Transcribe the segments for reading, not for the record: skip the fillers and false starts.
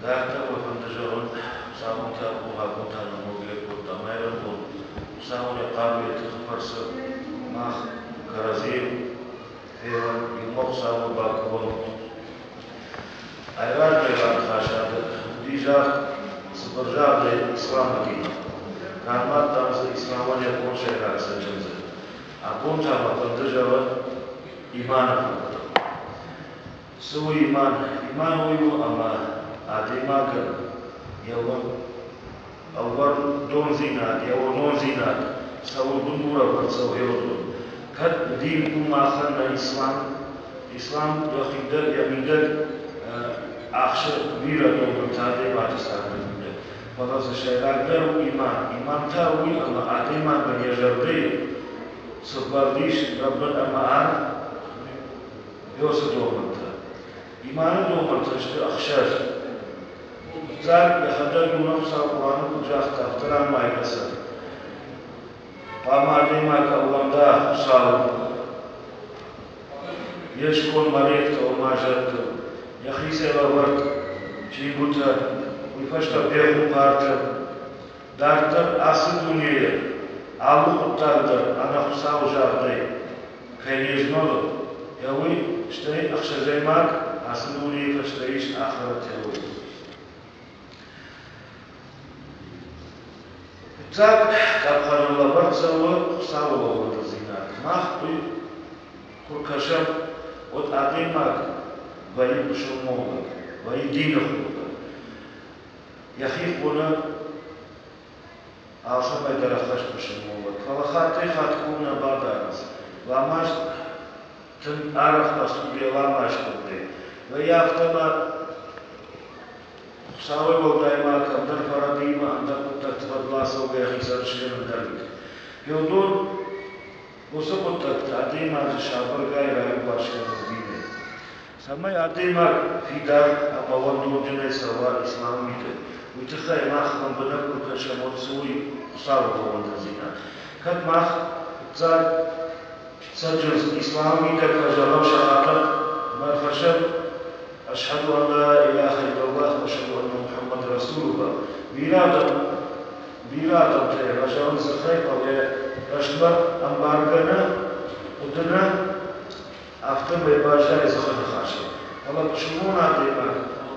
Дарддӕр мӕ фӕнды зӕгъын, Хуыцауонтӕ абон та нын ногӕй кодта майрӕмбон. Хуыцауӕн йӕ хъаруйӕ тыхы фӕрцы мах кӕрӕдзийы фенӕм, иумӕ Хуыцаумӕ бакувӕм. Айразмӕ раныхасады уыди загъд цыбыр загъдӕй исламы дин. Ранымадтам дзы исламӕн йӕ бон сӕйраг цӕджындзы. Абон та мӕ фӕнды зӕгъын иманы фӕндтыл. Цы у иман? Иман уый у, ӕмӕ адӕймагӕн йӕ ӕууӕндондзинад, йӕ уырнондзинад цӕуыл бындурӕвӕрд цӕуы, уыдон. Кӕд дин у махӕн нӕ ислам, ислам йӕ мидӕг ахсы бирӕ домӕнтӕ адӕймаджы царды мидӕг. Фӕлӕ дзы сӕйрагдӕр у иман. Иман та уый, ӕмӕ адӕймагӕн йӕ зӕрдӕйы цы вӕрд ис рӕбын ӕмӕ арф, Иосы домӕнтӕ. Иманы домӕнтӕ сты ӕхсӕз. Фыццаг, йӕхӕдӕг иунӕг Хуыцау Хъуыраны куыд загъта, афтӕ ранымайгӕ сӕ. Хъуамӕ адӕймаг ӕууӕнда Хуыцауыл, йе сконд мӕлӕттыл ӕмӕ зӕдтыл, йӕхицӕй лӕвӕрд чингуытӕ, уый фӕстӕ пехуымпартӕ. Дарддӕр ацы дунейы алы хъуыддаг дӕр ӕнӕхуыцауы загъдӕй кӕй не змӕлы, йӕ уый, стӕй ӕхсӕзӕймаг ацы дунейы фӕстӕ ис ахӕм теори. Фыццаг къӕпхӕныл лӕвӕрд цӕуы Хуыцауы ӕууӕндындзинад. Мах уый куы ркӕсӕм, уӕд адӕймаг вӕййы пысылмон лӕг, вӕййы дины хонӕг. Йӕхи хоны алцӕмӕй дӕр ӕххӕст пысылмон лӕг, фӕлӕ хаттӕй-хатт ком нӕ бадарынц. Ламаз тынг арӕх фӕцудгӕ ламаз кодтой. Вӕййы афтӕ ӕмӕ Хуыцауӕй уӕлдай ма кӕмдӕр фӕрӕдийы ӕндӕр хъуыддӕгты фӕдыл ацӕугӕйӕ хицӕн скӕнын дӕр уыд. Еудон уыцы хъуыддӕгты адӕймаджы сабыргай раиуварс кӕнынц динӕй. Цӕмӕй адӕймаг фидар ӕмӕ уӕндонджынӕй цӕуа исламы мидӕг, уый тыххӕй мах лӕмбынӕг куы кӕсӕм, уӕд цы уый Хуыцауы ӕууӕндындзинад. Кӕд мах фыццаг цӕджындз исламы мидӕг фӕзӕгъӕм сахатӕн мӕ фӕсӕм Ашхаду ан ла илаха иллаллах ва ашхаду анна Мухаммад Расулуллах. Бирӕ адӕм, бирӕ адӕмтӕ фӕзӕгъынц дзыхӕй, фӕлӕ рӕстмӕ ӕмбаргӕ нӕ, хъуыды нӕ, афтӕмӕй баззайы дзыхы ныхасӕй. Фӕлӕ пысылмон адӕймаг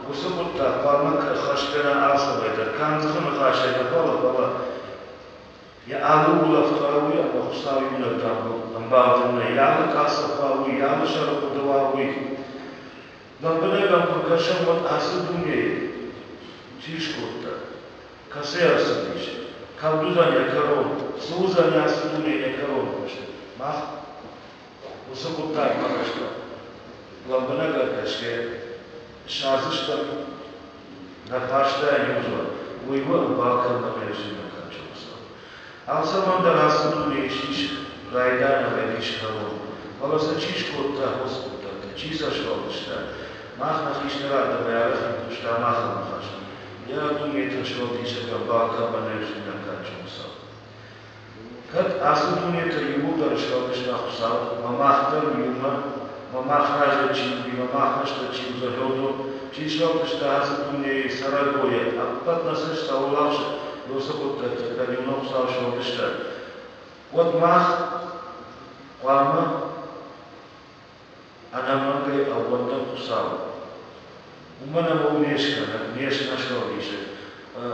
уыцы хъуыддаг хъуамӕ ӕххӕст кӕна алцӕмӕй дӕр, канд дзыхы ныхасӕй нӕ, фӕлӕ йӕ алы улӕфт уа уый ӕмӕ Хуыцау иунӕг дам ӕмбал дын нӕй, йӕ алы къахдзӕф уа уый, йӕ алы сӕры хъуыды уа уый. Лӕмбынӕг ӕм куы кӕсӕм, уӕд ацы дунейы чи скодта, кӕцы ӕрцыдис, кӕд уыдзӕн йӕ кӕрон, цы уыдзӕн ацы дунейы йӕ кӕрон фӕстӕ, мах уыцы хъуыддагмӕ гӕсгӕ лӕмбынӕг ӕркӕсгӕ ссардзыстӕм нӕ фарстайӕн иу дзуапп, уый у ӕмбал кӕм ӕмӕ йӕ кадджын Хуыцау. Алцӕмӕн дӕр ацы дунейы ис райдайӕн ӕмӕ ис кӕрон. Фӕлӕ сӕ чи скодта уыцы хъуыддӕгтӕ, чи сӕ сфӕлдыста? Мах нӕ хистӕр адӕмӕй арӕх ныхъхъуыстам ахӕм ныхас: Йӕ дунеты сфӕлдисӕг ӕмбал кӕм ӕмӕ йӕ кадджын Хуыцау. Кӕд ацы дунетӕ иууылдӕр сфӕлдыста Хуыцау, ӕмӕ мах дӕр иумӕ, ӕмӕ мах разӕй чи уыди, ӕмӕ мах фӕстӕ чи уыдзӕн, уыдон, чи сфӕлдыста ацы дунейы цӕрӕгойӕ, ӕппӕт нӕ цӕст цӕуыл ахсы, уыцы хъуыддӕгтӕ кӕд иунӕг Хуыцау сфӕлдыста, уӕд мах хъуамӕ ӕнӕмӕнгӕй ӕууӕндӕм Хуыцауыл. Уымӕн ӕмӕ у не скӕнӕг, не сфӕлдисӕг.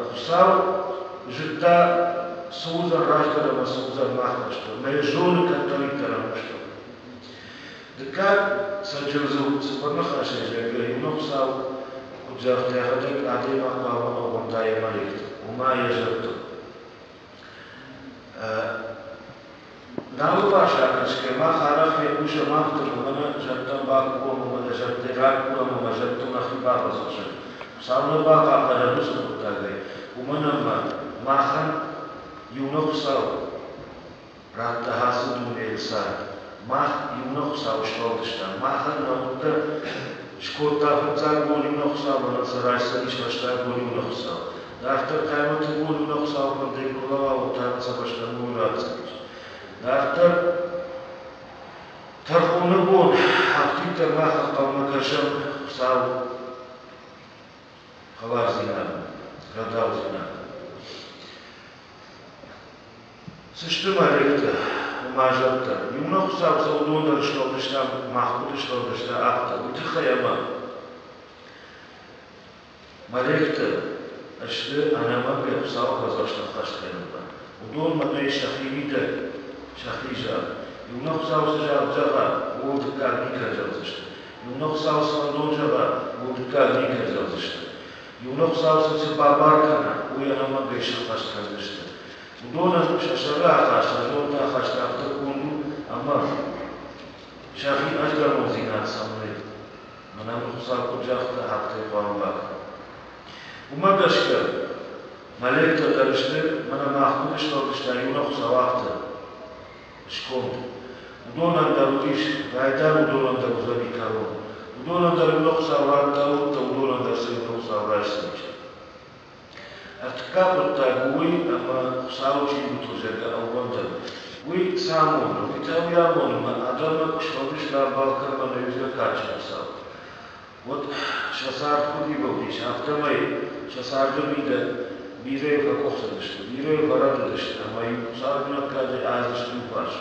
Хуыцау зыдта, цы уыдзӕн раздӕр ӕмӕ цы уыдзӕн мах фӕстӕ. Мӕ йӕ зоны кӕддӕриддӕр ӕмӕстыл. Дыккаг цӕджындзыл цыппар ныхасӕй зӕгъгӕ, иунӕг Хуыцау куыд загъта, йӕхӕдӕг адӕймаг хъуамӕ ӕууӕнда йӕ мӕлӕтыл, ома йӕ зӕрдыл. Налыварс акӕсгӕ мах арӕх фехъусӕм афтӕ, ӕмӕ нӕ зӕдтӕм бакувӕм ӕмӕ нӕ зӕдтӕй ракурӕм ӕмӕ зӕдтыл нӕхи бафӕдзӕхсӕм. Хуыцау нӕ бахъахъхъӕнӕд уыцы хъуыддагӕй, уымӕн ӕмӕ махӕн иунӕг Хуыцау радта ацы дунейыл цард. Мах иунӕг Хуыцау сфӕлдыстам. Махӕн нӕ удтӕ скодта фыццаг бон иунӕг Хуыцау ӕмӕ сӕ райсдзӕнис фӕстаг бон иунӕг Хуыцау. Дарддӕр хъаймӕты бон иунӕг Хуыцауы фӕндӕй куы рлӕууа, уӕд та сӕ фӕстӕмӕ уый ратдзӕнис. Дарддӕр тӕрхоны бон афтиддӕр мах ӕнхъӕлмӕ кӕсӕм Хуыцау. Хӕлардзинадмӕ, рӕдаудзинадмӕ. Цы сты мӕлӕгтӕ, ома зӕдтӕ? Иунӕг Хуыцау сӕ уыдон дӕр сфӕлдыста, мах куыд сфӕлдыста, афтӕ. Уый тыххӕй ӕмӕ мӕлӕгтӕ сты ӕнӕмӕнгӕй Хуыцауы фӕдзӕхст ӕххӕст кӕнынмӕ. Уыдон мӕнӕй сӕхи мидӕг сӕхи зӕгъ. Иунӕг Хуыцау цы загъд зӕгъа, ууыл дыккаг никӕд зӕгъдзысты. Иунӕг Хуыцау цы фӕндон зӕгъа, ууыл дыккаг никӕд зӕгъдзысты. Иунӕг Хуыцау сын цы бабар кӕна, уый ӕнӕмӕнгӕй сӕххӕст кӕндзысты. Уыдонӕн сӕ сӕры ахаст, сӕ зонды ахаст афтӕ конд у, ӕмӕ сӕхи ӕгӕрондзинад сӕм нӕй. Мӕнӕ мын Хуыцау куыд загъта, афтӕ хъуамӕ бакӕн. Уымӕ гӕсгӕ мӕлӕттӕ дӕр сты, мӕнӕ мах куыд сфӕлдыста иунӕг Хуыцау, афтӕ сконд. Уыдонӕн дӕр уыдис, райдиан уыдонӕн дӕр уыдзӕни кӕрон. Уыдонӕн дӕр иунӕг Хуыцау радта удтӕ, уыдонӕн дӕр сӕ иунӕг Хуыцау райсдзӕнис. Ӕртыккаг хъуыддаг у уый, ӕмӕ Хуыцауы чингуытыл зӕгъгӕ ӕууӕндӕм. Уый цы амоны? Уый та уый амоны, ӕмӕ адӕмы куы сфӕлдыста балкӕнмӕ нӕ иузӕрдыг кадджын Хуыцау, уӕд сӕ цард куыд ивылдис, афтӕмӕй сӕ царды мидӕг бирӕ фӕкъуыхцыдысты, бирӕ фӕрӕдыдысты ӕмӕ-иу Хуыцауы лӕггадӕй аздысты иуфарс.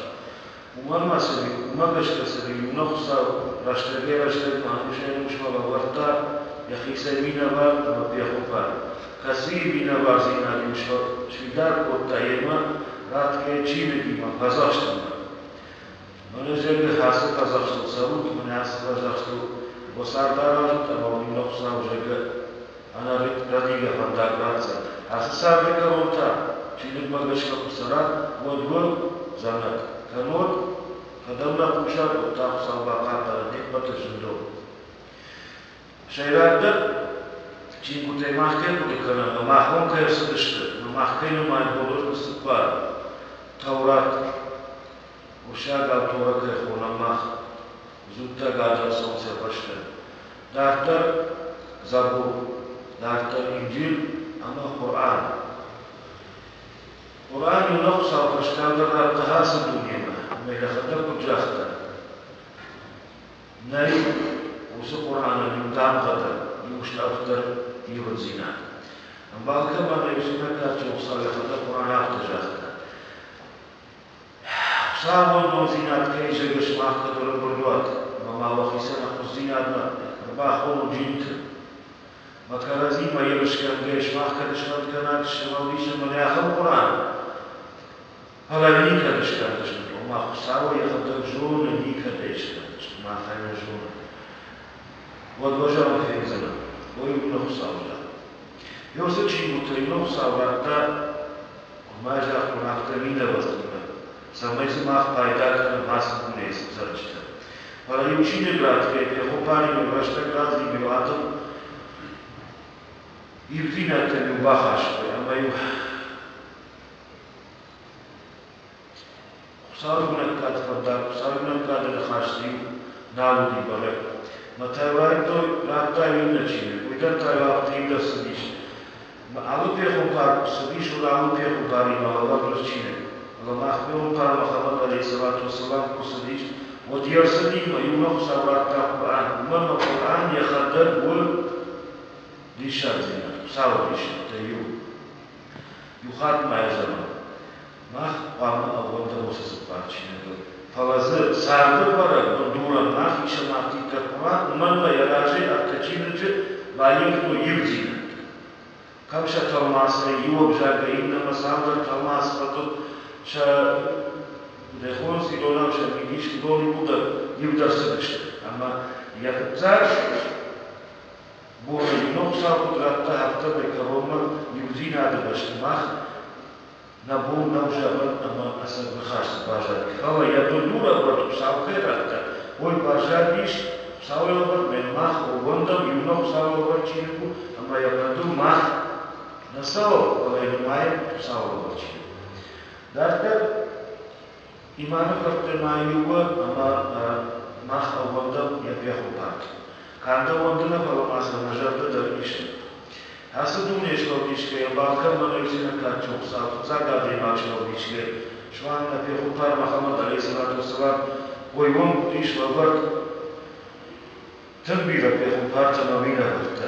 Уымӕн ма сын уымӕ гӕсгӕ сын иунӕг Хуыцау рӕстӕгӕй-рӕстӕгмӕ ӕнусӕй-ӕнусмӕ лӕвӕрдта йӕхицӕй минӕвар ӕмӕ пехуымпар, кӕцыйы минӕвардзинад-иу сфидар кодта йемӕ ратгӕ чиныгимӕ фӕдзӕхстимӕ. Мӕнӕ зӕгъы, ацы фӕдзӕхстыл цӕрут, мӕнӕ ацы фӕдзӕхстыл уӕ цард аразут ӕмӕ уын иунӕг Хуыцау зӕгъы, ӕнӕрӕдийгӕ фӕндаг ратдзӕн. Ацы царды кӕрон та, чиныгмӕ гӕсгӕ куы цӕрат, уӕд уӕ дзӕнӕт. Кӕннод, кӕдӕм нӕ хъусат, уӕд та Хуыцау бахъахъхъӕнӕд не ппӕты зындон. Сӕйрагдӕр чингуытӕй мах кӕй хъуыды кӕнӕм ӕмӕ махон кӕй ӕрцыдысты, ӕмӕ мах кӕй нымайӕм Бодоты цыппар Таурат, уырыссагау Тора кӕй хонӕм мах, дзуттаг адӕм цӕуынц сӕ фӕстӕ. Дарддӕр Забур, дарддӕр Индил ӕмӕ Хъуыран. Хъуыран иунӕг Хуыцау фӕстӕдӕр радта ацы дунемӕ, ӕмӕ йӕхӕдӕг куыд загъта, нӕй уыцы Хъуыранӕн иу дамгъӕ дӕр, иу стъӕлф дӕр ивындзинад. Ӕмбал кӕмӕн ӕй уыцы кадджын Хуыцау йӕхӕдӕг Хъуыран афтӕ загъта: Хуыцауондондзинад кӕй зӕгъы сымах кӕд ӕрӕмбырд уат, ӕмӕ ма уӕхицӕн ӕххуысдзинадмӕ ӕрбахонут зинты. Мӕ кӕрӕдзимӕ ерысгӕнгӕ сымах кӕд сфӕнд кӕнат сфӕлдисын мӕнӕ ахӕм Хъуыран, фӕлӕ никӕд скӕндзыстут, ома Хуыцауы йӕхӕдӕг зоны, никӕд ӕй скӕндзыстут, мах ӕй нӕ зонӕм. Уӕд уӕ зӕгъын фендзынӕн, уый у нӕ Хуыцауы загъд. Уыцы чингуытӕй нӕ Хуыцау радта Ма загътон афтӕ минӕвӕрттимӕ, цӕмӕй дзы мах пайда кӕнӕм ацы дунейы цӕрджытӕ. Фӕлӕ иу чиныг ратгӕй пехуымпаримӕ рӕстӕг радзимӕ адӕм ивддзинӕдтӕм-иу бахастой ӕмӕ-иу Хуыцауы лӕггад фӕндаг, Хуыцауы лӕггады ныхас дзы-иу нал уыди бӕрӕг. Мӕ та райдтой, радта иннӕ чиныг, уый дӕр та афтӕ цыдис. Алы пехуымпар куы цыдис, уӕд алы пехуымпаримӕ лӕвӕрд уыд чиныг. Фӕлӕ мах пехуымпар Мухаммад алейхиссалату вассалам куы цыдис, уӕд йе рцыдимӕ иумӕ Хуыцау радта Хъуыран, уымӕн ӕмӕ Хъуыран йӕхӕдӕг у диссагдзинад, Хуыцауы диссӕгтӕй иу. Иу хатт ма йӕ зӕгъын, мах хъуамӕ ӕууӕндӕм уыцы цыппар чиныгыл, фӕлӕ дзы царды бӕрӕг бындурӕн мах исӕм афтиддӕр Хъуыран, уымӕн ӕмӕ йӕ разӕй ӕртӕ чиныджы баййӕфтой ивдзинӕдтӕ. Кӕм сӕ тӕлмацӕй иу ӕвзагӕй иннӕмӕ цалдӕр тӕлмац фӕдыл сӕ хонынц иронау сӕ мидис, уыдон иууылдӕр иу дӕр цыдысты. Ӕмӕ йӕ фыццаг боны иу Хуыцау куыд радта, афтӕмӕй кӕронмӕ иудзинады бӕсты мах нӕ бон нӕу зӕгъын ӕмӕ ӕцӕг ныхас цы баззади. Фӕлӕ йӕ бындурӕвӕрд Хуыцау кӕй радта, уый баззадис Хуыцауы лӕвӕрд, мӕн мах ӕууӕндӕм, иунӕг Хуыцауы лӕвӕрд чиныг у, ӕмӕ йӕ фӕдыл мах нӕ цӕуӕм, фӕлӕ йӕ нымайӕм Хуыцауы лӕвӕрд чиныг. Дарддӕр Иманы фырттӕ ма иу ӕмӕ мах ӕууӕндӕм йӕ пехуымпартыл. Канд ӕууӕнды нӕ, фӕлӕ ма сӕ нӕ зӕрдӕ дӕр исы. Ацы дуне сфӕлдисгӕйӕ балкӕнмӕ иудзинад кадджын Хуыцау фыццаг адӕймаг сфӕлдисгӕ, суанг нӕ пехуымпар Мӕхӕмӕт алейхиссалату вассалам, уый онг уыдис лӕвӕрд тынг бирӕ пехуымпартӕ ӕмӕ минӕвӕрттӕ.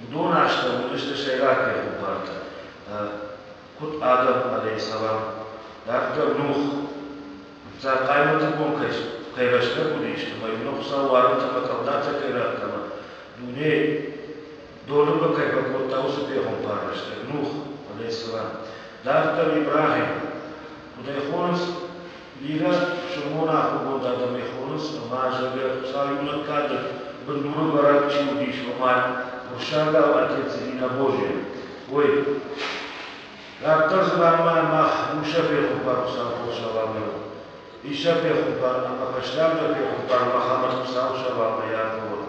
Уыдон астӕу уыдысты сӕйраг пехуымпартӕ, куыд Адам алейхиссалам, дарддӕр Нух. Фыццаг хъаймӕты бон кӕй рӕстӕг уыдис, ӕмӕ-иу нӕ Хуыцау уарынтӕ ӕмӕ къӕвдатӕ кӕй радта ӕмӕ дуне доны бын кӕй фӕкодта, уыцы пехуымпар рӕстӕг, Нух алейхиссалам. Дарддӕр Ибрахим, куыд ӕй хонынц, бирӕ пысылмон ахуыргонд адӕм ӕй хонынц, ӕмӕ, зӕгъгӕ, Хуыцау иунӕг кады бындуры бӕрӕг чи уыдис, ома уырыссагау отец единобожие, уый. Дарддӕр дзы ранмӕ мах Муссӕ пехуымпар Хуыцау Хуыцауамӕ у. Исса пехуымпар ӕмӕ фӕстагдӕр пехуымпар Мӕхӕмӕт Хуыцау Хуыцауамӕ йӕ арфӕ уӕд.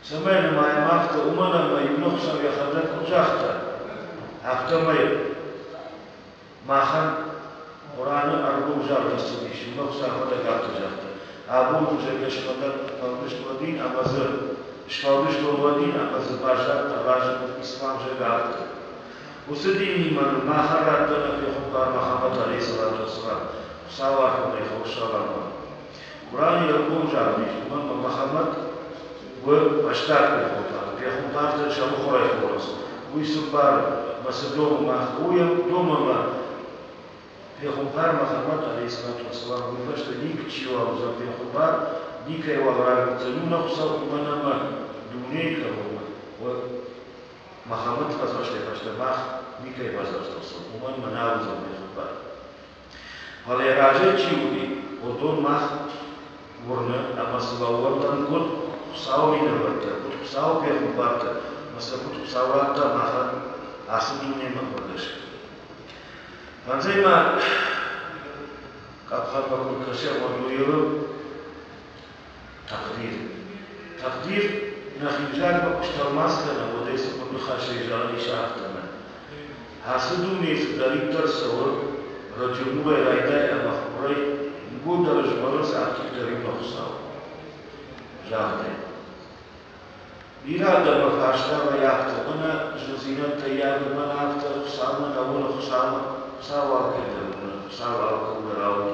Цӕмӕй нымайӕм афтӕ, уымӕн ӕмӕ иунӕг Хуыцау йӕхӕдӕг куыд загъта, афтӕмӕй махӕн Хъуыраны ӕргом загъд ӕрцыдис, иунӕг Хуыцау йӕхӕдӕг афтӕ загъта: Абон зӕгъгӕ сфӕлдыст уӕ дин ӕмӕ дзы сфӕлдыстон уӕ дин ӕмӕ дзы баззадтӕ разы ислам зӕгъгӕ афтӕ. Уыцы динимӕ нын махӕн радта нӕ пехуымпар Мӕхӕмӕт алейхиссалату вассалам, Хуыцауы арфӕ хорз салам уӕд. Хъуыраны ӕргом загъд ис, уымӕн ӕмӕ Мӕхӕмӕт у фӕстаг пехуымпар. Пехуымпартӕн сӕ мыхуырӕй хонынц. Уый цы мбары ӕмӕ цы домы мах, уый домы ӕмӕ Пехуымпар Мӕхӕмӕт алейхиссалату вассалам уый фӕстӕ никчиуал уыдзӕн пехуымпар, никӕйуал рарвитдзӕн у нӕ Хуыцау, уымӕн ӕмӕ дунейы кӕронмӕ Мӕхӕмӕт фӕдзӕхстӕй фӕстӕ мах никӕй бадзӕхстӕм, уымӕн ӕмӕ нал уыдзӕн пехуымпар. Фӕлӕ йӕ разӕй чи уыди, уыдон мах уырны ӕмӕ сыл ӕууӕндӕм куыд Хуыцауы минӕвӕрттӕ, куыд Хуыцауы пехуымпартӕ ӕмӕ сӕ куыд Хуыцау радта махӕн ацы дунемӕ гӕсгӕ. Фӕндзӕймаг къӕпхӕнмӕ куы ркӕсӕм, уӕд уый у тақдир. Тақдир нӕхи взагмӕ куы стӕлмац кӕнӕм, уӕд ӕй цы ныхасӕй зӕгъӕн ис, афтӕмӕй. Ацы дунейы цыдӕриддӕр цӕуы, раджы-мурӕй райдай ӕмӕ хурӕй иууылдӕр змӕлынц афтиддӕр иунӕг Хуыцау. Загъдӕй. Бирӕ адӕмы фарста вӕййы афтӕ, мӕнӕ зындзинӕдтӕ ййафы, мӕнӕ афтӕ, Хуыцаумӕ нӕ уыны, Хуыцаумӕ, Хуыцау алкӕй дӕр уыны, Хуыцау алкӕуыл дӕр ауды.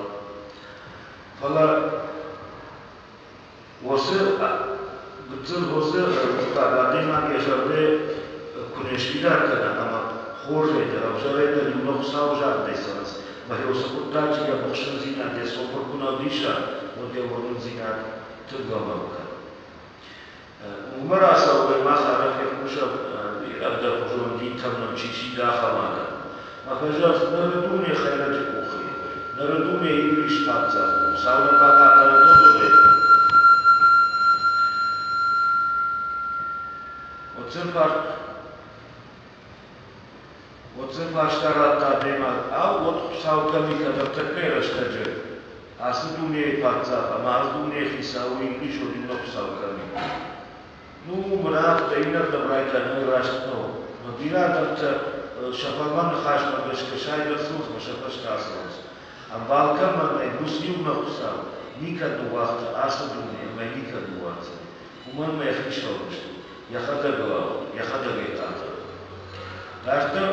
Фӕлӕ уыцы гыццыл уыцы хъуыддаг адӕймаг йӕ зӕрдӕ куы не сфидар кӕна ӕмӕ хорзӕй дӕр, ӕвзӕрӕй дӕр иунӕг Хуыцауы загъдӕй цӕрынц, ӕмӕ уыцы хъуыддаджы йӕ быхсындзинад, йӕ сопыр куы нӕ ӕвдиса, уӕд йӕ уырнындзинад тынг лӕмӕгъ кӕны. Уымӕ рацӕугӕ мах арӕх фехъусӕм ӕндӕрхуызон динтӕм нӕм чи сиды, ахӕм адӕм. Мӕ фӕзӕгъ, ныры дуне хӕйрӕджы къухы и. Ныры дуне Иблис паддзах у. Хуыцау нӕ бахъахъхъӕнӕд уыдонӕй. Уыцы фарста радта адӕймаг, ау, уӕд Хуыцау кӕм и кӕдӕртӕккӕйы рӕстӕджы? Ацы дунейы паддзах ӕмӕ ацы дунейы хицау Иблис уӕд иннӕ Хуыцау кӕм и? Ну, мын афтӕ иннӕрдӕм райдайын раст нӕу. Мӕ бирӕ адӕмтӕ сӕ фӕлмӕн ныхасмӕ гӕсгӕ сайд ӕрцӕуынц ӕмӕ сӕ фӕстӕ ацӕуынц. Ӕмбал кӕмӕн нӕй, уыцы иунӕг Хуыцау никӕд ныууагъта ацы дуне ӕмӕ никӕд ныууадздзӕн. Уымӕн мӕ йӕхи сфӕлдыст у, йӕхӕдӕг ыл ауд, йӕхӕдӕг ӕй хъахъхъӕны. Дарддӕр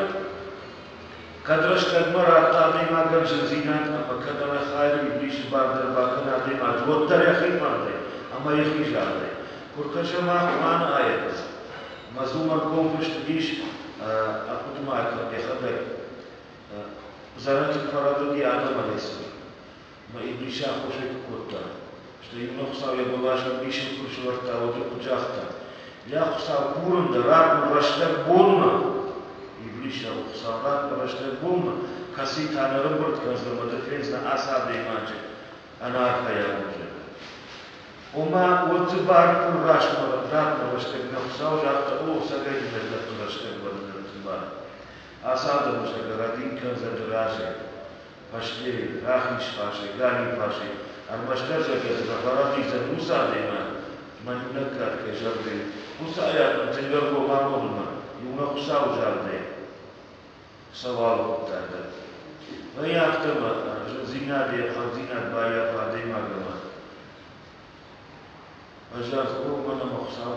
кӕд рӕстӕгмӕ радта адӕймагӕн зындзинад ӕмӕ кӕд ӕнӕхайыры Иблисы бар дӕр бакӕна адӕймаджы, уӕддӕр йӕхи фӕндӕй ӕмӕ йӕхи загъдӕй. Куы ркӕсӕм мах Хъуыраны аятмӕ, ӕмӕ дзы уым ӕргом фыст уыдис, ӕрхъуыды ма кӕн йӕхӕдӕг, дзӕнӕты куы фӕрӕдыди адӕмӕн йӕ цур, ӕмӕ Иблисы аххосӕй куы кодта, стӕй иунӕг Хуыцау йӕ бӕлас Иблисыл куы сӕвӕрдта, уӕд ын куыд загъта: Йӕ Хуыцау, курын дӕ, ратт мын рӕстӕг бонмӕ. Иблис зӕгъы, Хуыцау, ратт мын рӕстӕг бонмӕ, кӕцыйы та нӕ ӕрӕмбырд кӕндзӕн ӕмӕ дӕ фендзынӕ ацы адӕймаджы ӕнӕарфӕйаг уыдзӕн. Ома, уӕд дзы бар куы рӕстмӕ ратт мын рӕстӕг нӕ Хуыцау загъта, о, ӕцӕгӕй дын ӕз дӕттын рӕстӕгмӕ дын дӕттын бар. Ацы адӕмы зӕгъгӕ рӕдийын кӕндзӕн дӕ разӕй. Фӕстейы, рахиз фарсӕй, галиу фарсӕй, ӕрмӕстдӕр зӕгъгӕ дзы нӕ фӕрӕдийдзӕн уыцы адӕймаг, мӕн иунӕг кад кӕй зӕрдӕ уыцы аят мын тынг ӕргом амонынмӕ, иунӕг Хуыцауы зӕрдӕ цӕуал хъуыддаг дӕр. Гъей, афтӕ мӕ зындзинад йе фхӕрддзинад баййафа адӕймаг ӕмӕ ӕз о, мӕн ӕмӕ Хуыцау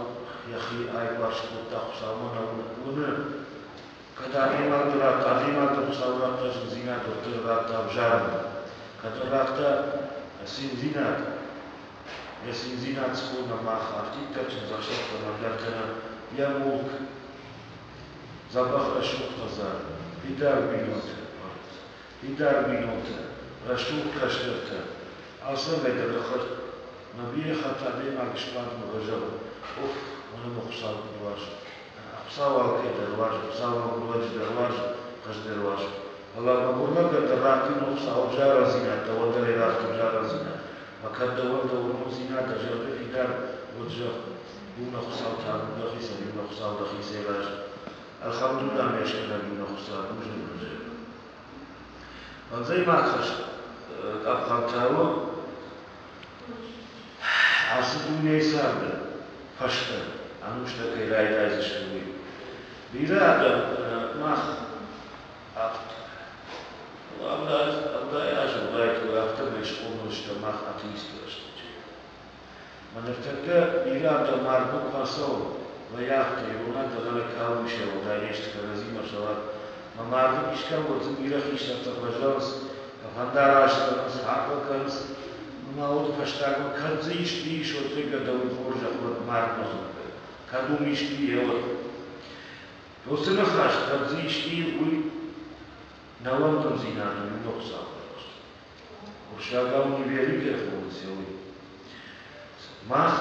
йӕхи аиуварс кодта, Хуыцау мӕ нӕ уыны, Кӕд адӕймаг радта, адӕймагӕн Хуыцау радта зындзинад, уӕддӕр радта ӕвзарын. Кӕд ын радта циндзинад, йӕ циндзинад схонӕм мах афтиддӕр чындзӕхсӕвтӕм, ӕндӕр кӕнӕ Йӕ мулк, дзӕбӕх рӕсугъд хӕдзар, фидар бинонтӕ, фидар бинонтӕ, рӕсугъд кӕстӕртӕ, алцӕмӕй дӕр ӕххӕст. Мӕ бирӕ хатт адӕймаг сбадмӕ фӕзӕгъы, Оф, мӕнӕ мӕ Хуыцау куыд уарзы. Хуыцау алкӕй дӕр уарзы, Хуыцау мӕгуыр лӕджы дӕр уарзы, ӕз дӕр уарзын. Фӕлӕ мӕгуыр лӕгӕн дӕр радтин Хуыцау ӕвзарӕндзинад, дӕуӕн дӕр ӕй радт ӕвзарӕндзинад. Мӕ кӕд дӕуӕн дӕ уырнондзинад дӕ зӕрды фидар, уӕд зӕгъ, иунӕг Хуыцау табу дӕхицӕн, иунӕг Хуыцау дӕхицӕй разы. Альхамдулилла, ме скӕнӕг иунӕг Хуыцау, бузныг дын зӕгъ. Фӕндзӕймаг хӕс къӕпхӕнтӕ у ацы дунейы царды фӕстӕ ӕнустӕ кӕй райдайдзысты, уый. Бирӕ адӕм мах 70 азы уыдаиккой, афтӕмӕй схъомыл стӕм мах атеисты рӕстӕджы. Мӕ ныртӕккӕ бирӕ адӕм мардмӕ куы ацӕуы, вӕййы афтӕ, ирон адӕм ӕнӕ калм сӕ уӕлдай не сты кӕрӕдзимӕ сӕлӕт. Мӕ марды искӕм уӕд дзы бирӕ хистӕртӕ фӕзӕгъынц, фӕндараст кӕнынц, арфӕ кӕнынц. Ма уӕд фӕстагмӕ кӕд дзы исты ис, уӕд дзы дӕуы хорзӕх уӕд мардмӕ дзургӕ. Кӕд уым исты и, уӕд. Уыцы ныхас, кӕд дзы исты и, уый нӕуӕндондзинад у иу Хуыцауы фӕрцы. Уырыссагау неверие кӕй хонынц, уый. Мах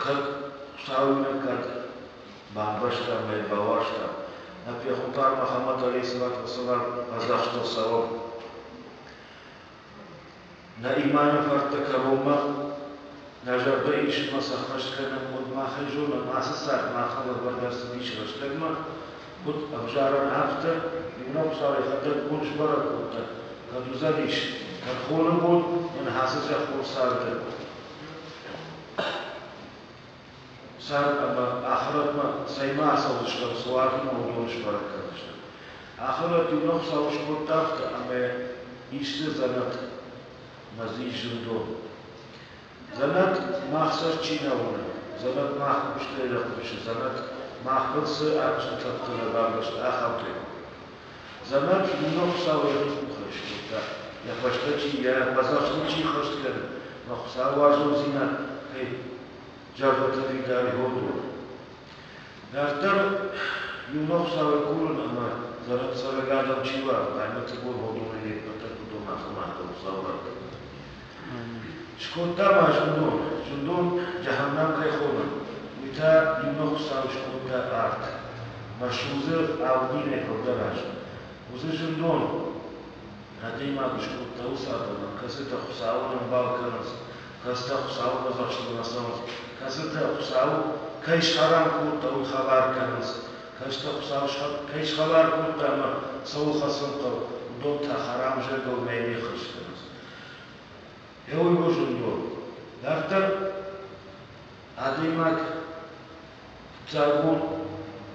кӕд Хуыцауимӕ кӕд бамбӕрстам ӕмӕ бауарзтам, нӕ пехуымпар Мӕхӕмӕт алейхиссалату вассалам фӕдзӕхстыл цӕуӕм, нӕ иманы фӕрдтӕ кӕронмӕ нӕ зӕрдӕ исынмӕ сӕххӕст кӕнӕм, уӕд махӕй зонӕм, ацы цард махӕн лӕвӕрд ӕрцыдис рӕстӕгмӕ, куыд ӕвзарӕн, афтӕ, иунӕг Хуыцау йӕхӕдӕг бон сбӕрӕг кодта, кӕд уыдзӕнис тӕрхоны бон нын ацы зӕххон царды цард ӕмӕ ахуырадмӕ цӕймӕ ацӕудзыстӕм, цы уарзынмӕ, уыдон сбӕрӕг кӕндзыстӕм. Ахуырад иунӕг Хуыцау скодта афтӕ, ӕмӕ исты дзӕнӕт мӕ дзы ис зындон. Дзӕнӕт мах цӕст чи нӕ уыны, дзӕнӕт мах хъустӕй нӕ хъусы, дзӕнӕт мах фӕрцы адджын тӕфтӕ нӕ бамбӕрста, ахӕмтӕй. Дзӕнӕт иунӕг Хуыцау йӕхи къухӕй скодта, йӕ фӕстӕ чи, йӕ фӕдзӕхстыл чи хӕст кӕны, мӕ Хуыцауы уарзондзинад кӕй зӕрдӕты фидар уыдон. Дарддӕр иунӕг Хуыцауӕй курын ӕмӕ дзӕнӕт цӕрӕг адӕм чи уа, хъаймӕты бон уыдонӕй не ппӕт дӕр уыдон ахӕм адӕм Хуыцау раттӕд. Скодта ма зындон, зындон джаханнам кӕй хонӕм, уый та иунӕг Хуыцау скодта арт. Мӕ судзы авд минӕй фылдӕр азы. Уыцы зындон адӕймаг скодта уыцы адӕмӕн, кӕцытӕ Хуыцауӕн ӕмбал кӕнынц, кӕцытӕ Хуыцауы фӕдзӕхстыл нӕ цӕуынц, кӕцытӕ Хуыцау кӕй схӕрам кодта, уый хабар кӕнынц, кӕцытӕ Хуыцау кӕй схӕлар кодта ӕмӕ цӕуыл хӕцын хъӕуы, уыдон та хӕрам зӕрдыл нӕ не ххӕст кӕнынц. Еуй зундон. Дарддӕр адӕймаг фыццаг бон куы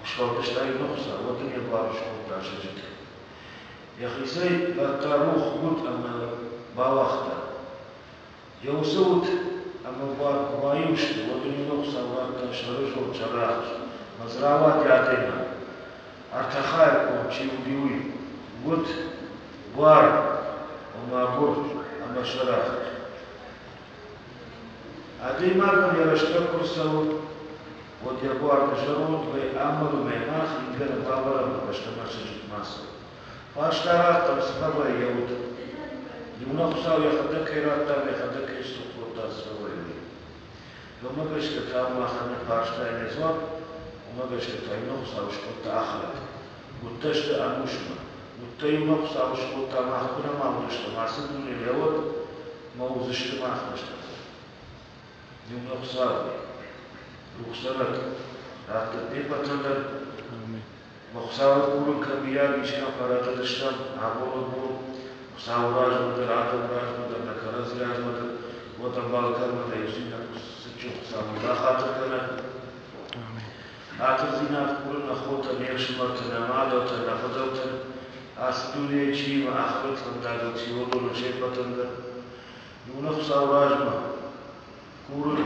сфӕлдыста иу Хуыцау, уӕд ын йӕ буар скодта сыджытӕй. Йӕхицӕй радта рух уд ӕмӕ бауагъта. Йӕ уыцы уд ӕмӕ буар куы баиу сты, уӕд ын иу Хуыцау радта сӕрызонд, сӕрӕхст. Ӕмӕ дзы рауади адӕймаг. Ӕртӕ хайы конд чи уыди, уый уд, буар, ома гуыр ӕмӕ сӕрӕхст. Адӕймагӕн йӕ рӕстӕг куы рцӕуы, уӕд йӕ буар зӕронд вӕййы ӕмӕ мах ингӕны бавӕрӕм фӕстӕмӕ сыджытмӕ цӕуы. Фарста раттӕм, цы фӕвӕййы йӕ уд? Иунӕг Хуыцау йӕхӕдӕг кӕй радта ӕмӕ йӕхӕдӕг кӕй сцух кодта, цы фӕвӕййы, уый. Уымӕ гӕсгӕ та махӕн нӕ фарстайӕн йӕ дзуапп, уымӕ гӕсгӕ та иунӕг Хуыцау скодта ахырӕт. Удтӕ сты ӕнусмӕ. Удтӕ иунӕг Хуыцау скодта, мах куы нӕма уыдыстӕм ацы дунейы лӕууӕг, мӕ уыдзысты мах фӕстӕдӕр. Иунӕг Хуыцау, рухсдзӕнӕт раттӕд не ппӕтӕн дӕр. Мӕ Хуыцауы курын кӕм мыййаг искӕм фӕрӕдыдыстӕм абоны бон, Хуыцауы размӕ дӕр, адӕмы размӕ дӕр, нӕ кӕрӕдзи размӕ дӕр, уӕд ӕмбал кӕмӕн нӕ иудзинад цытджын Хуыцауӕн бахатыр кӕнӕд. Хатырдзинад курын нӕ хотӕ, не фсымӕртӕ, нӕ мадӕлтӕ, нӕ фыдӕлтӕн, ацы дунейы чи ӕмӕ ахырӕт фӕндагыл чи уыдонӕн се ппӕтӕн дӕр. Иунӕг Хуыцауы размӕ курын,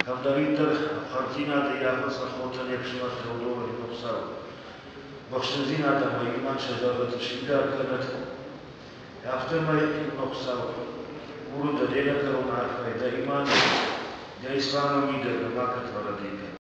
кӕмдӕриддӕр ӕфхӕрддзинад ӕййафынц нӕ хотӕ, не фсымӕртӕ, уыдонӕн иунӕг Хуыцау быхсындзинад ӕмӕ иман сӕ зӕрдӕты сфидар кӕнӕд. Афтӕмӕй иунӕг Хуыцау курын дӕ де нӕкӕрон арфӕй, дӕ иман, дӕ исламы мидӕг нӕ макӕд фӕрӕдийгӕ.